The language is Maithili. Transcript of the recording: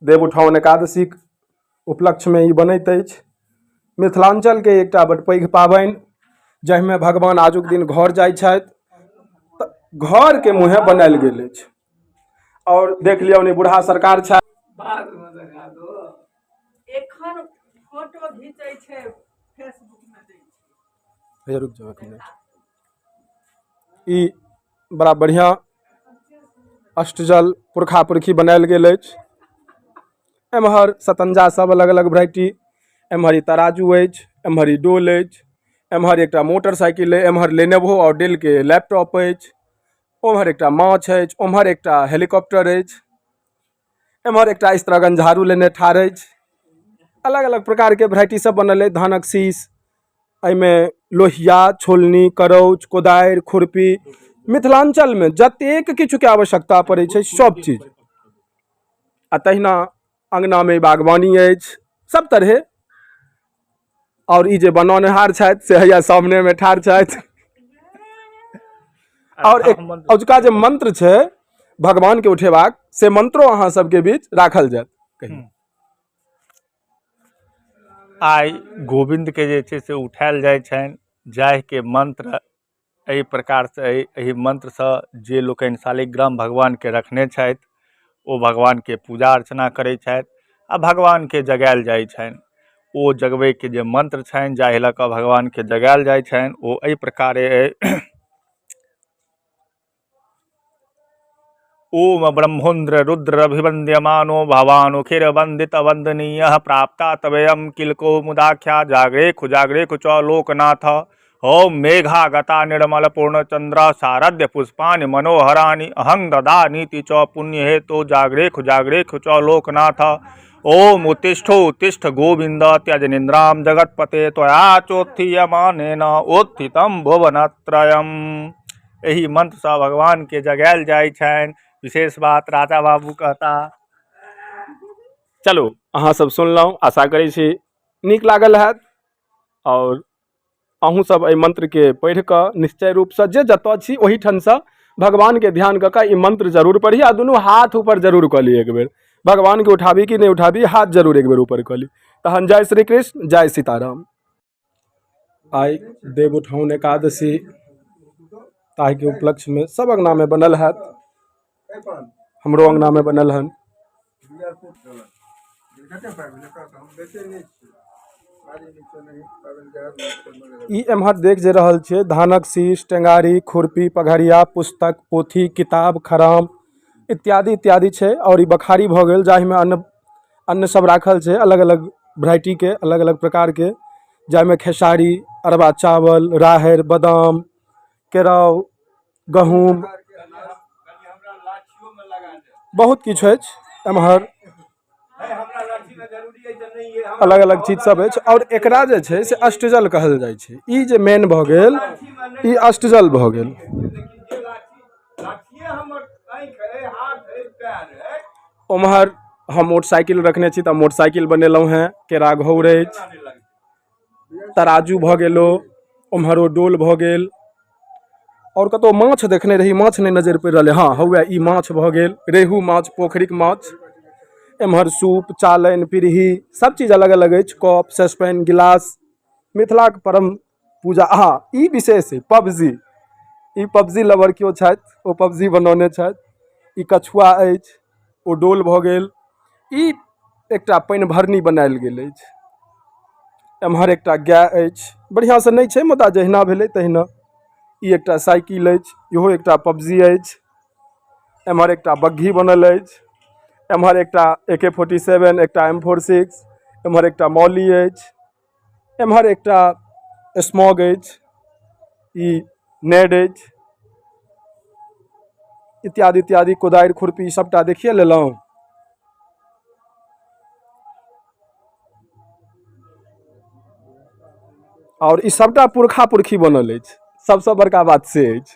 देवउठाओन एकादशीक उपलक्ष्यमे ई बनैत अछि। मिथिलाञ्चलके एकटा बड्ड पैघ पाबनि, जाहिमे भगवान आजुक दिन घर जाइ छथि, तऽ घरके मुँहे बनायल गेल अछि। आओर देख लियौ ने, बूढ़ा सरकार छथि। एखन फोटो घिचै छै, फेसबुक मे दै छै। भैया, रुक जाओ एक मिनट। ई बड़ा बढ़िआँ अष्टजल पुरखा पुरखी बनायल गेल अछि। एम्हर सतञ्जा सब अलग अलग वेराइटी, एम्हर ई तराजू अछि, एम्हर ई डोल अछि, एम्हर एकटा मोटरसाइकिल अछि, एम्हर लेनोवो आओर डेलके लैपटॉप अछि, ओम्हर एकटा माछ अछि, ओम्हर एकटा हेलीकॉप्टर अछि, एम्हर एकटा स्त्रागण झाड़ू लेने ठाढ़ अछि। अलग अलग प्रकारके वेराइटी सब बनल अछि। धानक शीश, एहिमे लोहिया, छोलनी, करौछ, कोदारि, खुरपी, मिथिलाञ्चलमे जतेक किछुके आवश्यकता पड़ै छै सब चीज। आ तहिना अङ्गनामे बागवानी अछि सब तरहे। आओर ई जे बनौनिहार छथि से हैया सामनेमे ठाढ़ छथि। आओर एक अजुका जे मंत्र छै भगवानके उठेबाक, से मंत्रो अहाँ सबके बीच राखल जायत। कहियौ। आइ गोविन्दके जे छै से उठायल जाइ छनि, जाहिके मंत्र एहि प्रकारसँ एहि एहि मन्त्रसँ जे लोकनि शालिग्राम भगवानके रखने छथि, ओ भगवानके पूजा अर्चना करै छथि आ भगवानके जगायल जाइ छनि। ओ जगबैके जे मन्त्र छनि, जाहि लऽ कऽ भगवानके जगायल जाइ छनि, ओ एहि प्रकारे अइ। ओम ब्रह्मोन्द्र रुद्र अभिवन्द्यमानो भवानुखिर वन्दित वन्दनीय प्राप्ता तवयं किलको मुदाख्या जागरे खुजागरे कुच लोकनाथ। ओम मेघागता निर्मल पूर्णचंद्र शारद्य पुष्पाणि मनोहराणि अहं ददानीति च पुण्य हेतु जागरे खुजागरे खुच लोकनाथ। ओम उत्तिष्ठो उत्तिष्ठ गोविंद त्यज निद्रां जगत्पते त्वया चोत्थीयमानेन उत्थितं भुवनत्रयम्। एहि मंत्रसँ भगवानके जगायल जाइ छनि। विशेष बात राजा बाबू कहता। चलू, अहाँ सब सुनलहुँ, आशा करै छी नीक लागल हैत। आओर अहूँ सब एहि मन्त्रके पढ़ि कऽ निश्चय रूपसँ जे जतऽ छी ओहिठामसँ भगवानके ध्यान कऽ कऽ ई मन्त्र जरूर पढ़ी आ दुनू हाथ ऊपर जरूर कऽ ली। एक बेर भगवानके उठाबी कि नहि उठाबी, हाथ जरूर एक बेर ऊपर कऽ ली। तहन जय श्री कृष्ण, जय सीताराम। आइ देवउठाउन एकादशी, ताहिके उपलक्ष्यमे सब अङ्गनामे बनल हैत, हमरो अङ्गनामे बनल हन। ई एम्हर देख जे रहल छियै, धानक शीश, टेंगारी, खुरपी, पघरिया, पुस्तक, पोथी, किताब, खराम इत्यादि इत्यादि छै। आओर ई बखारी भऽ गेल, जाहिमे अन्न अन्न सब राखल छै, अलग अलग वेराइटीके, अलग अलग प्रकारके, जाहिमे खेसारी, अरबा चावल, राहरि, बादाम, केराउ, गहूँम, बहुत किछु अछि। एम्हर अलग अलग चीज सब अछि। आओर एकरा जे छै से अष्टजल कहल जाइ छै। ई जे मेन भऽ गेल, ई अष्टजल भऽ गेल। ओम्हर हम मोटरसाइकिल रखने छी तऽ मोटरसाइकिल बनेलहुँ हेँ। केरा घौर अछि, तराजू भऽ गेल, ओम्हरो डोल भऽ गेल। आओर कतहु माछ देखने रही, माछ नहि नजरि पड़ि रहलै। हँ, हौवे ई माछ भऽ गेल, रेहू माछ, पोखरिक माछ। एम्हर सूप, चालनि, पिरही, सब चीज अलग अलग अछि, कप, सस्पेन, गिलास, मिथिलाके परम पूजा। हँ, ई विशेष अइ पबजी। ई पबजी लवर केओ छथि, ओ पबजी बनौने छथि। ई कछुआ अछि, ओ डोल भऽ गेल। ई एकटा पानि भरनी बनायल गेल अछि। एम्हर एकटा गाय अछि, बढ़िआँसँ नहि छै मुदा जहिना भेलै तहिना। ई एकटा साइकिल अछि, इहो एकटा पबजी अछि। एम्हर एकटा बग्घी बनल अछि। एम्हर एकटा AK-47, एकटा M46, एम्हर एकटा मौली अछि, एम्हर एकटा स्मॉग अछि, ई नेड अछि, इत्यादि इत्यादि। कोदारि, खुरपी सभटा देखिए लेलहुँ। आओर ई सभटा पुरखा पुरखी बनल अछि, सबसँ बड़का बात से अछि।